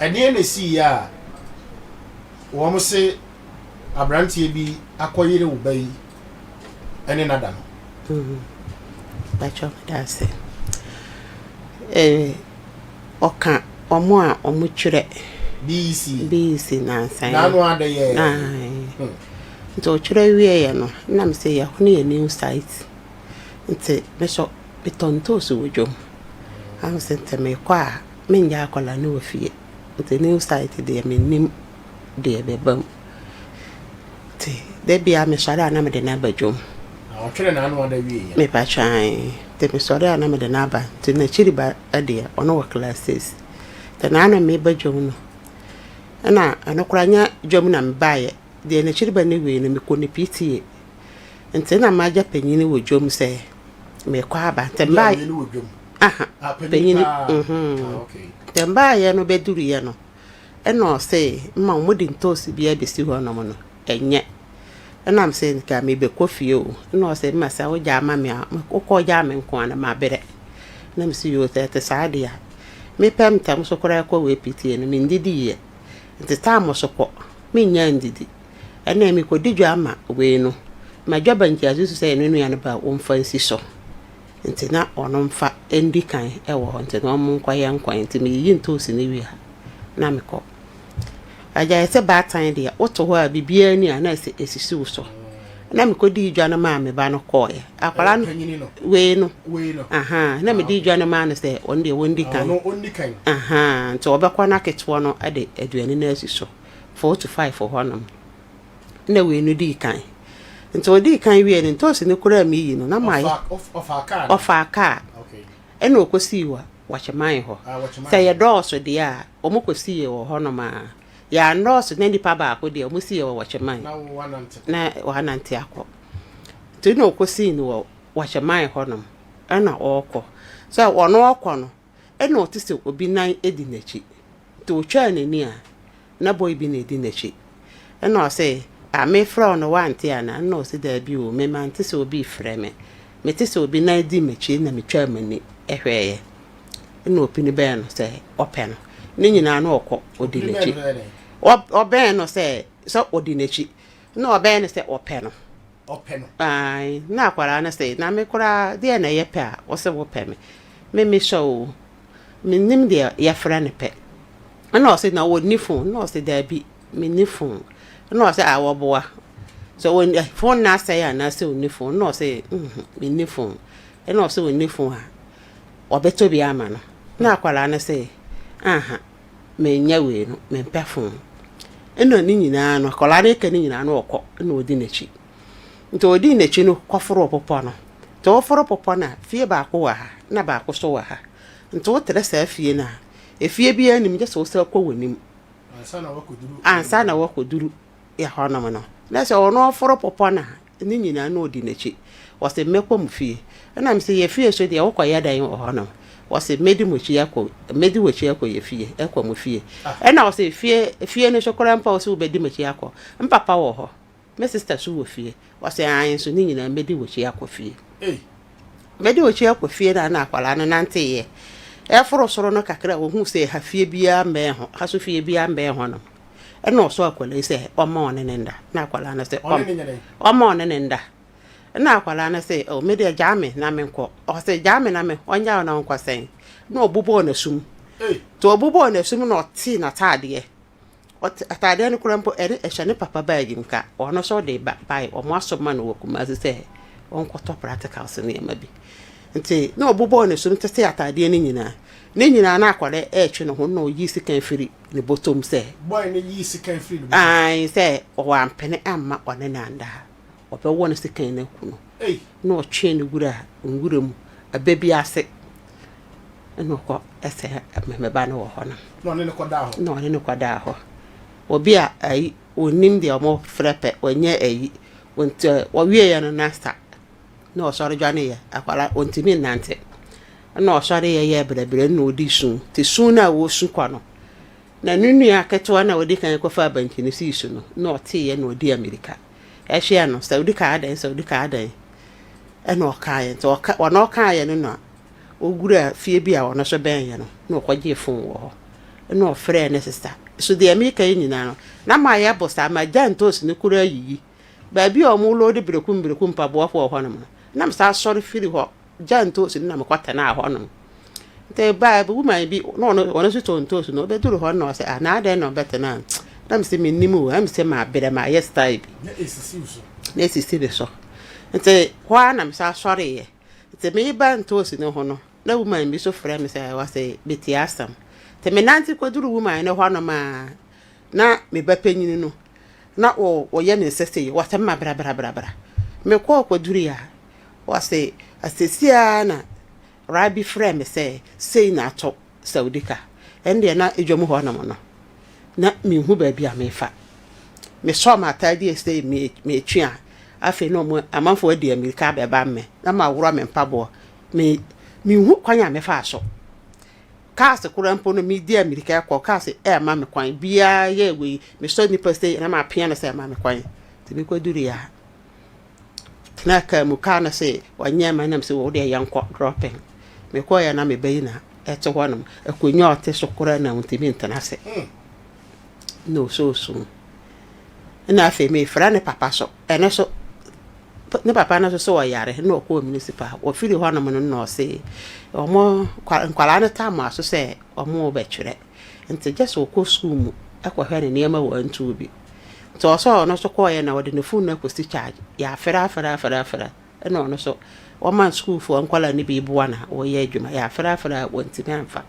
Ɛdeɛn na ɛsiiɛ a wɔn se aberanteɛ bi akɔyere wo ba yi ne no ada no? Mpakyɛw meda ase. Eh, ɔka wɔn a wɔtwerɛ BEC. BEC nansa yi. N'ano ada yɛ. Aye. Nti ɔtwerɛ wieeɛ no, na me sɛ yɛhɔ no yɛ new site. Nti me so metɔ ntoosi wɔ dwom. Na me sɛ nti mekɔ a menngya akwadaa no wɔ fie. Nti new site deɛ mennim deɛ ɛbɛba mu. Nti da biara mesɔre a na mede no aba dwom. Na ɔtwerɛ n'ano ada wieeɛ. Mepakyɛw ae. Nti mesɔre a na mede no aba. Nti n'akyiri ba deɛ ɔno wɔ class 6. Nti naano meba dwom no, ɛna ɛno koraa nyɛ dwom na mebaeɛ. Deɛ n'akyiri ba no wei no mekɔ ne PTA. Nti na m'agya panyin wɔ dwom sɛ mekɔ aba. Nti mbaeɛ. Wɔ dwom. Aha. Ah, panyin Panyin. paa. Ah, okay. Nti mbaeɛ no bɛduruiɛ no, ɛna ɔse mma wɔde ntoosi bi abɛsi hɔnom no, ɛnyɛ. Ɛna me sɛ nka mebɛkɔ fie o. Ɛna ɔse mma sɛ wogya ama me a, wokɔ gyaa me nko a na mabrɛ. Na me sɛ yoo sɛ ɛte saa deɛ a, mepɛ ntɛm so koraa kɔ wɔ PTA no mendidiiɛ. Nti time so kɔ, mennya ndidi. Ɛna mekɔdi dwa ama wei no. Ma dwa ba nkyia so sɛ ɛno nua no ba a ɔmfa nsi so. Nti na ɔno mfa ndi kan wɔ hɔ nti na ɔmo nkɔyɛ nkwan. Nti meyiyi ntoosi no wie a na mekɔ. Agya yɛ sɛ baatan deɛ woto hɔ a biribiara ni a na ɛsɛ esisi wo so. Na mekɔdii dwa no maa me ba no kɔɔɛ. Akwadaa no Panyini no. Wei no. Wei no. Aha, na mede dwa no maa no sɛ ɔno deɛ wɔndi kan. Ɔno ɔnni kan. Aha, nti ɔbɛkɔ na ketewa no de aduane no asi so 4 to 5 hɔnom. Na wei no dii kan. Nti ɔdii kan wie no, ntoosi no koraa meyi no na mayɛ. Ɔfa kaa no. Ɔfaa kaa. Ɛna ɔkɔsii wɔ Wakyeman hɔ. Ah, Wɔkyeman. Sɛ yɛdɔɔso deɛ a, ɔmo kɔsii wɔ hɔnom a. Yɛannɔɔso na nipa baako deɛ, ɔmo sii wɔ Wakyeman. Na wo wanante. Na wanante akɔ. Nti na ɔkɔsii no wɔ Wakyeman hɔnom. Ɛna ɔrekɔ. Sɛ ɔno ɔkɔ no, ɛna ɔte sɛ obi nan di n'akyi. Nti otwaa n'ani a, na boy bi na edi n'akyi. Ɛna ɔse, a mefrɛ wo no wante ana? Ɛna ɔse daabi o, me mante sɛ obi frɛ me. Mete sɛ obi nan di m'akyi na metwaa m'ani ɛhwɛeɛ. Ɛna opini bɛn no sɛ ɔpɛ no. Ne nyinaa na ɔkɔ ɔdi Opini bɛn n'akyi. no sɛ dɛn? Ɔbɛn no sɛ ɔdi n'akyi. Na ɔbɛn no sɛ ɔpɛ no. Ɔpɛ no. Ae, na akwadaa no sɛ, na me koraa deɛ na ɛyɛ pɛ a wɔsɛ wopɛ me. Me mehyɛ o. Mennim deɛ yɛfrɛ no pɛ. Ɛna ɔse na wɔnni phone. Na ɔse daabi, menni phone. Ɛna ɔse a wɔboa. Sɛ wɔn phone no asɛe anaasɛ ɔnni phone. Na ɔse menni phone. Ɛna ɔse ɔnni phone a, ɔbɛtɔ bi ama no. Na akwadaa no sɛ, aha, menyɛ wei no, mempɛ phone. Ɛna ne nyinaa no, akwadaa no ka ne nyinaa no ɔkɔ, ɛna ɔdi n'akyi. Nti ɔdii n'akyi no kɔforo bepɔ no. Nti ɔforo bepɔ no a, fie baako wɔ ha, na baako so wɔ ha. Nti wotrɛ saa fie no a, efie biara nim gye sɛ wosan kɔ w'anim. Ansa na wakɔduru. Ansa na wakɔduru yɛ hɔnom no. Na sɛ ɔno ɔforo bepɔ no a, ne nyinaa na ɔdi n'akyi. Wɔse mmɛkɔ mo fie. Ɛna me sɛ yɛ fie so deɛ wokɔyɛ dɛn wɔ hɔnom? Wɔse mɛdi mo akyi akɔ, mɛdi w'akyi akɔ yɛ fie, ɛkɔ mo fie. Ɛna ɔse fie no so koraa mpo a wɔse wobɛdi m'akyi akɔ. Mpapa wɔ hɔ. Me sister so wɔ fie. Wɔse ae nso ne nyinaa mɛdi w'akyi akɔ fie. Ei. Mɛdi w'akyi akɔ fie na akwadaa no nanteeɛ. Ɛforo soro no kakra a ohuu sɛ ha fie biara mmɛn hɔ, ha so fie biara mmɛn hɔ nom. Ɛna ɔsɔ akwadaa yi sɛ ɔmma ɔne ne nda. Na akwadaa no sɛ Ɔne ne nyɛ dɛn? ɔmma ɔne ne nda. Ɛna akwadaa no sɛ oh me deɛ gyaa me na menkɔ. Ɔsɛ gyaa me na me ɔnyaa wo na ɔnkɔ sɛn. Na ɔbobɔɔ n'asum. Ei. Nti ɔbobɔɔ n'asum na ɔtee n'ataadeɛ. Ɔte ataadeɛ no koraa mpo ɛne ɛhyɛ ne papa baagi mu ka ɔno nso de ba bae ɔmo asoma no wɔ Kumasi sɛ ɔnkɔtɔ practicals nneɛma bi. Nti na ɔbobɔɔ n'asum tete ataadeɛ no nyinaa. Ne nyinaa na akwadaa ɛretwe ne ho na ɔyi sika firi ne bɔtɔm sɛ Boy no yi sika firi ne bɔtɔm. Ae, sɛ ɔwɔ ampene amma ɔne no anda a, ɔbɛwɔ no sekan no aku no. Ei. Na ɔtwee no wura nwura mu ɛbɛ bi ase. Ɛna ɔkɔ ɛsɛ me ba no wɔ hɔ no. Na ɔne no kɔdaa hɔ. Na ɔne no kɔdaa hɔ. Obi a ayi onim deɛ ɔmo frɛ pɛ, ɔnyɛ ayi. Nti ɔwieɛ no na sa na ɔsɔre dwaneeɛ. Akwadaa ɔntumi nnante. Ɛna ɔsɔre yɛ yɛ brɛbrɛ na ɔdi su. Nti su no a ɔresu kɔ no, na ne nua ketewa no a ɔdi kan kɔfa abankyi no sii so no, na ɔteeɛ na ɔdi amirika. Ɛhwɛ no sɛ ɔdi kan adɛn, sɛ ɔdi kan adɛn. Ɛna ɔkaeɛ. Nti ɔka ɔno ɔkaeɛ no na ɔwura fie bi a ɔno nso bɛn yɛ no na ɔkɔgyee phone wɔ hɔ. Ɛna ɔfrɛɛ ne sista. So deɛ meka yi nyinaa no, na mayɛ bosaa, magya ntoosi no koraa ayiyi. Baabi a wɔloodi berekum berekum mpaboafoɔ wɔ hɔnom no, na mesan sɔre firi hɔ gya ntoosi no na mekɔtenaa hɔnom. Nti baa bi woman bi na ɔno ɔno nso tɔn ntoosi no ɔbɛduru hɔ na ɔsɛ ah na adɛn na ɔbɛtena na mesɛ mennim o ɛm sɛ mabrɛ mayɛ style bi Na esisi wo so. na esisi me so nti hɔ ara na mesan sɔreeɛ nti meba ntoosi no ho no na woman bi so frɛ me sɛ wɔsɛ betie asɛm nti menante kɔduru woman no hɔnom a na me ba panyin no na ɔyɛ ne nsa sei wɔsɛ mma bra bra bra bra mekɔɔ kɔduru a wɔsɛ asɛsi ara na Rabi frɛɛ me sɛ sei na ato Saudika. Ɛndeɛ na dwam hɔ nom no, na menhu baabi a mefa. Mesɔɔ m'ataadeɛ sei metwe a, afei na ɔmo amanfoɔ adi amirika abɛba me na maworɔ me mpaboɔ. Me menhu kwan a mefaa so. Cars koraa mpo no medi amirika kɔ, cars ɛɛma me kwan. Biaa yɛ wei, mesɔ nipa sei na mapia no sɛ ɛma me kwan. Nti mekɔduruiɛ a, Tenaa kaa mu, kaa no se ɔnyɛ ma nam se wo deɛ yɛnkɔ dropping. Mekɔeɛ na me ba yi na ɛte hɔ nom, akonnwa a ɔte so koraa na ɔntumi ntena ase. Na ɔsɛ ɔsu. Ɛna afei mefrɛ ne papa so, ɛno so ne papa no nso sɛ ɔyare na ɔkɔɔ municipal. Wɔfiri hɔ nom no na ɔse wɔn nkwadaa no tam aso sɛ wɔn bɛtwerɛ. Nti gye sɛ ɔkɔ sukuu mu kɔhwɛ ne nneɛma wɔ antuo bi. Nti ɔsɛ ɔno nso kɔɔeɛ na ɔde ne phone no akɔsi charge. Yɛafrɛ afrɛ afrɛ afrɛ ɛna ɔno nso wɔma sukuufoɔ nkwadaa no bi boa no a wɔyɛ adwuma. Yɛafrɛ afrɛ a wɔntumi amfa.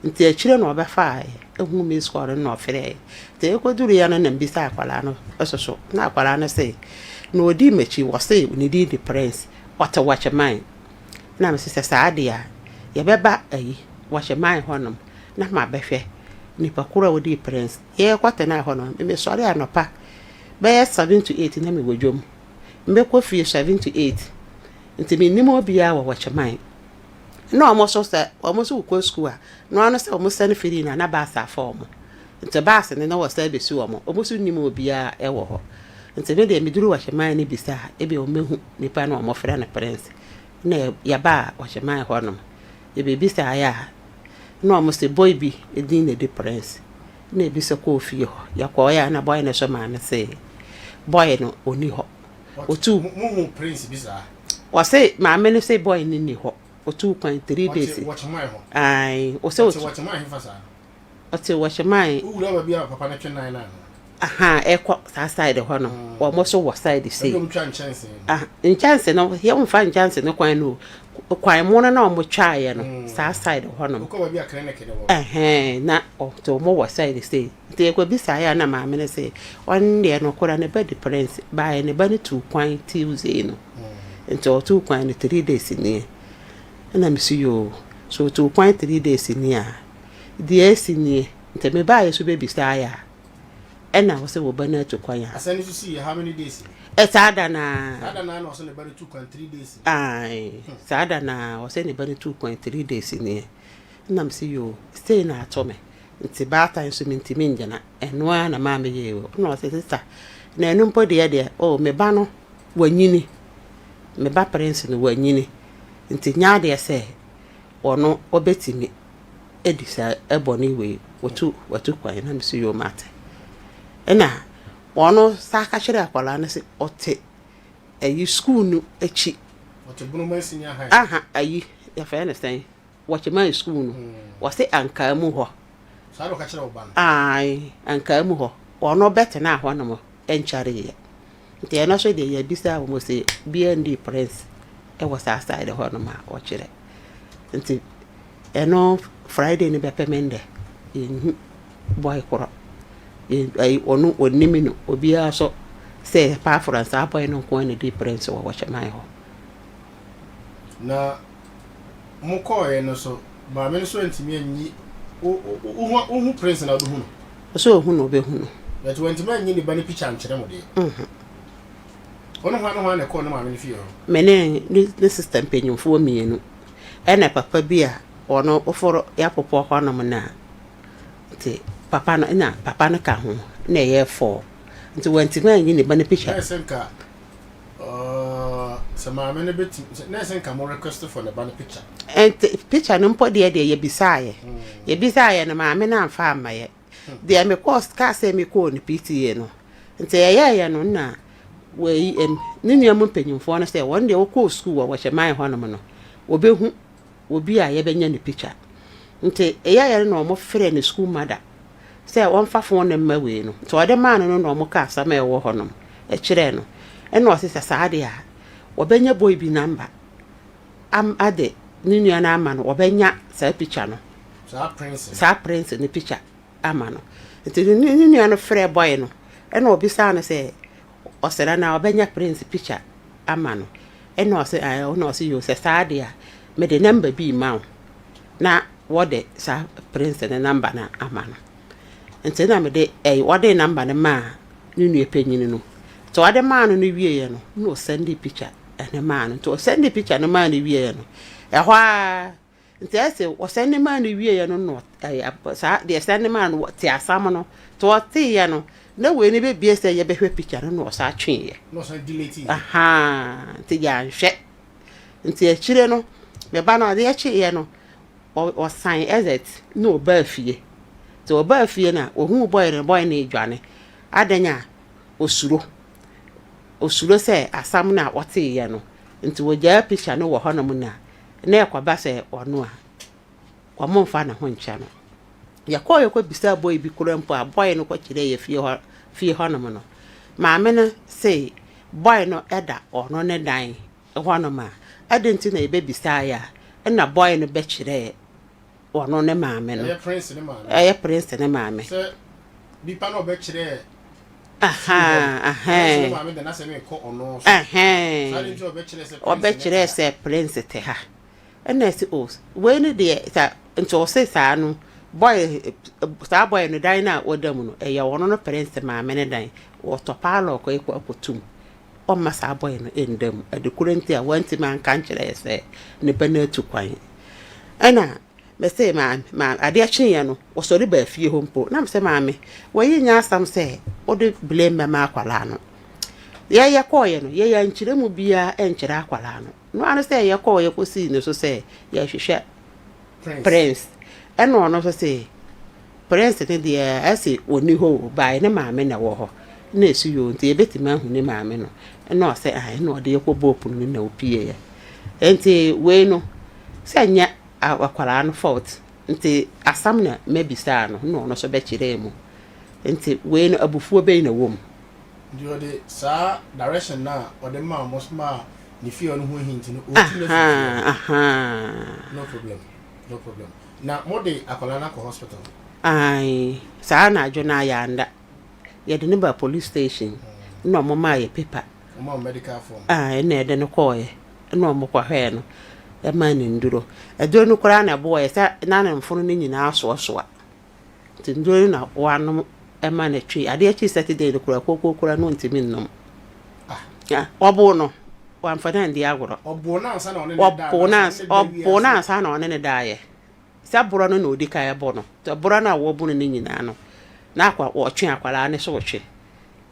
Nti akyire na ɔbɛfaaeɛ ɛhu miss call no na ɔfrɛeɛ. Nti ɛkɔduruiɛ no na mbisaa akwadaa no soso na akwadaa no se na ɔdi m'akyi wɔse ne din de Prince ɔte Wɔkyeman. Na mese sɛ saa deɛ a yɛbɛba ayi Wɔkyeman hɔnom na mabɛhwɛ nipa koro a ɔdii Prince. Yɛrekɔtenaa hɔ no, mesɔre anɔpa bɛyɛ 7 to 8 na mewɔ dwam. Mebɛkɔ fie 7 to 8. Nti mennim obiara wɔ Wɔkyeman. Na wɔn nso sɛ wɔn nso wokɔ sukuu a, no ano sɛ wɔn sɛne firi na na baase afa wɔn. Nti baase no na wɔsan bɛsi wɔn. Wɔn nso nnim obiara wɔ hɔ. Nti me deɛ meduru Wɔkyeman no bisa a, ebia wɔbɛhu nipa no a wɔfrɛ no Prince. Na yɛbaa Wɔkyeman hɔnom. Yɛbɛbisaeɛ a, na wɔn se boy bi din na ɛdi Prince. Na ebi sɛ kɔɔ fie hɔ. Yɛkɔɔeɛ a na boy no so maame se boy no ɔnni hɔ. Ɔtuu. Mohu Prince bi saa? Ɔse maame no se boy no nni hɔ. Ɔtuu kwan 3 days. Ɔte Wɔkyeman hɔ? Ae. Ɔsɛ ɔte Wɔkyeman hefa saa? Ɔte Wɔkyeman. Wowura baabi a papa no twe nan no anaa? Aha, ɛkɔ saa side hɔ no. Wɔn nso wɔ side sei. Baabi a wɔtwa nkyɛnse no. Ah, nkyɛnse no, yɛmfa nkyɛnse no kwan no o. Kwan mono na wɔn twaeɛ no, saa side hɔ nom. Wokɔ baabi a clinic no wɔ. Ɛhɛn, na ɔte wɔn wɔ side sei. Nti yɛkɔbisaeɛ a na maame no se, ɔno deɛ nokorɛ ne ba di Prince. Baeɛ ne ba no tuu kwan Tuesday no. Nti ɔtuu kwan no 3 days nie. Ɛna mese yoo, so ɔtuu kwan 3 days nie a, deɛ asi nie. Nti mebaeɛ so bɛbisaeɛ a, ɛna ɔsɛ wo ba no atu kwan a. Asɛm no so sii how many days? Ɛ saa da naa. Saa da naa na ɔsɛ ne ba no tu kwan 3 days. Ae, saa da naa ɔsɛ ne ba no tu kwan 3 days nie. Ɛna mese yoo, sei na ato me. Nti baatan nso mentumi ngyina. Ɛno ara na maa meyɛɛ o. Ɛna ɔsɛ sister, na ɛno mpo deɛ deɛ, oh me ba no wanyini. Me ba Prince no wanyini. Nti nyɛ adeɛ sɛ ɔno ɔbɛtumi adi saa bɔne wei, watu watu kwan. Na mese yoo mate. Ɛna ɔno saa ka kyerɛ akwadaa no sɛ ɔte ayi sukuu no akyi. Ɔte Bonoman Senior High. Aha, ayi yɛfrɛ no sɛn? Wɔkyeman sukuu no. Wɔse Ankaa mu hɔ. Saa na ɔka kyerɛ wo ba no? Ae, Ankaa mu hɔ. Ɔno bɛtenaa hɔnom nkyɛreeɛ. Nti ɛno nso deɛ yɛbisaa wɔn sɛ biara nni Prince wɔ saa side hɔnom a ɔkyerɛ. Nti ɛno Friday no bɛpem ndɛ yɛnhu boy korɔ. Yɛn ayi ɔno ɔnnim no obiara nso sɛ apart from saa boy no nko ara na ɛdi Prince wɔ Wɔkyeman hɔ. Na mokɔeɛ no so maame no so antumi anyi wo wo wohu Prince na wobɛhu no? Ɔsɛ ɔhu no ɔbɛhu no. But wantumi anyi ne ba no picture ankyerɛ mo deɛ? Wo ne hwan ne hwan na ɛkɔɔ ne maame no fie hɔ? Me ne ne sister mpanyimfoɔ mmienu ɛna papa bi a ɔno woforo yɛapopɔ hɔnom no a nti papa no na papa no ka ho na ɛyɛ four nti wantumi anyi ne ba no picture. Ɛyɛ sɛ nka. Sɛ maame no bɛtumi, sɛ na ɛsɛ nka mo request for ne ba no picture. Ɛnti picture no mpo deɛ deɛ yɛbisaeɛ. Yɛbisaeɛ no maame no amfa amma yɛ. Deɛ mekɔɔ kaa sɛ mekɔɔ no PTA no, nti yɛyɛeɛ no na wɔyi ɛm ne nua mu mpanyinfoɔ no sɛ wɔn deɛ wɔkɔɔ sukuu wɔ Wɔhyɛman hɔnom no wɔbɛhu obi a yɛbɛnya ne picture. Nti ɛyɛeɛ no na wɔfrɛɛ ne sukuu mother sɛ ɔmfa fon no mma wei no. Nti ɔde maa no no na wɔkaa asɛm a ɛwɔ hɔ nom kyerɛɛ no. Ɛna ɔse sɛ saa deɛ a, wɔbɛnya boy bi number am ade ne nua no ama no, wɔbɛnya saa picture no. Saa prince no. Saa prince no picture ama no. Nti ne ne nua no frɛɛ boy no, ɛna ɔbisaa no sɛ ɔsrɛ no a ɔbɛnya prince picture ama no. Ɛna ɔse ae, ɛna ɔse yoo sɛ saa deɛ a, mede number bi rema wo na wɔde saa prince no number no ama no. Nti na mede ɛyi wɔde number no maa ne nua panyin no. Nti ɔde maa no no wieɛ no, na ɔsɛnde picture ɛne maa no. Nti ɔsɛnde picture no maa no wieɛ no, ɛhɔ ara nti ɛsɛ ɔsɛnde maa no wieɛ no na ɛyɛ saa deɛ sɛnde maa no te asam no. Nti ɔteeɛ no, na wei no bɛbie sɛ yɛbɛhwɛ picture no na ɔsan tweeɛ. Na ɔsan delete. Ahaa, nti yɛanhwɛ. Nti akyire no, me ba no adeɛ kyeeɛ no, ɔsan exit na ɔbaa fie. Nti ɔbaa fie na ɔhuu boy no, boy no redwane. Adɛn a ɔsuro. Ɔsuro sɛ asam no a ɔteeɛ no, nti ɔgyaa picture no wɔ hɔnom na na ɛkɔba sɛ ɔno a, wɔmfa ne ho nkyɛ no. Yɛkɔɔ yɛkɔbisaa boy bi koraa mpo a, boy no kɔkyerɛɛ yɛ fie hɔ fie hɔnom no, maame no se boy no da ɔno ne dan hɔnom a, adɛn nti na yɛbɛbisaeɛ a, ɛna boy no bɛkyerɛɛ ɔno ne maame no. Ɛyɛ Prince ne maame. Ɛyɛ Prince ne maame. Sɛ nipa na ɔbɛkyerɛɛ Prince ne maame de n'asɛm rekɔ ɔno so. Saa de nti ɔbɛkyerɛɛ sɛ Prince Ɔbɛkyerɛɛ sɛ Prince te ha. Ɛna ɛsi o wei no deɛ sa nti ɔse saa no boy saa boy no dan no a ɔda mu no ɛyɛ ɔno no Prince maame ne dan ɔtɔ padlock ekɔ akɔtum. ɔmma saa bɔe no nnda mu. Ade koro nti a wantumi anka ankyerɛ yɛ sɛ ne ba no atu kwan. Ɛna mese maame, maame, adeɛ kyeeɛ no, ɔsɔre baa fie hɔ mpo. Na mese maame, wei nyɛ asɛm sɛ wode blame bɛma akwadaa no. Yɛyɛ kɔɔeɛ no, yɛyɛ ankyerɛ mu biara nkyerɛ akwadaa no. No ara sɛ yɛkɔɔeɛ kɔsii ne so sɛ yɛhwehwɛ Prince. Ɛna ɔno nso se Prince no deɛ ɛse ɔnni hɔ o, by ne maame na ɛwɔ hɔ. Ɛna ɛsi yoo nti yɛbɛtumi ahu ne maame no. Ɛna ɔsɛ ae, ɛna ɔde yɛ kɔbɔɔ pono no na ɔpieeɛ. Nti wei no, sɛ nyɛ akwadaa no fault, nti asɛm na mɛbisaa no na ɔno nso bɛkyerɛɛ mu. Nti wei no abufuo bɛn na ɛwɔ mu? Nti ɔde saa direction no a ɔde maa mo maa ne fie hɔ no ho ahi nti no, ɔtu no afiri fie hɔ. No problem, no problem. Na mo de akwadaa no akɔ hospital? Ae, saa anadwo no a yɛanda. Yɛde no baa police station na wɔn maa yɛ paper. Wɔn maa medical form? Ae, ɛna yɛde no kɔɔɛ ɛna wɔn kɔhwɛɛ no ɛmaa no nduro. Aduro no koraa na ɛboa yɛ sɛ na ne mfono no nyinaa asoasoa. Nti nduro no na wanom ɛma no twe. Adeɛ kyee Saturday no koraa kookoo koraa na ɔntumi nnom. Ah. Ɔboo no, wamfa no andi agorɔ. Ɔboo no ansa na ɔne no daeɛ. Ɔboo no ansa na ɔne no daeɛ. Sɛ borɔ no na ɔdi kan bɔ no. Sɛ borɔ no a wɔbu no no nyinaa no, na akwa ɔtwe akwadaa no sɛ ɔtwe.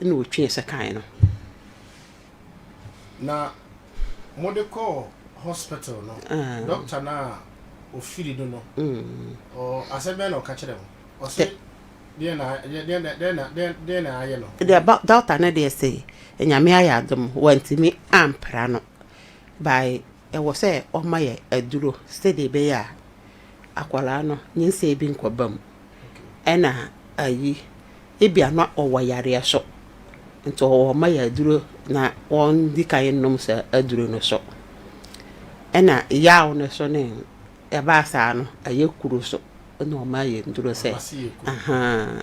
Ɛna ɔtwee sekan no. Na mode kɔɔ hospital no, doctor no a ɔfiri no no, asɛm bɛn na ɔka kyerɛɛ mo? Ɔse deɛn na deɛn na deɛn na ayɛ no? Deɛ doctor no deɛ se Nyame ayɛ adom wantumi ampra no by ɛwɔ sɛ ɔma yɛ aduro sɛdeɛ ɛbɛyɛ a akwadaa no nyinsɛn bi nkɔba mu ɛna ayi ebia na ɔwɔ yareɛ so nti ɔma yɛ aduro na wɔndi kan nnom saa aduro no so ɛna yaw no so ne ɛbaa saa no ɛyɛ kuro so ɛna ɔma yɛ nduro sɛ ahaa.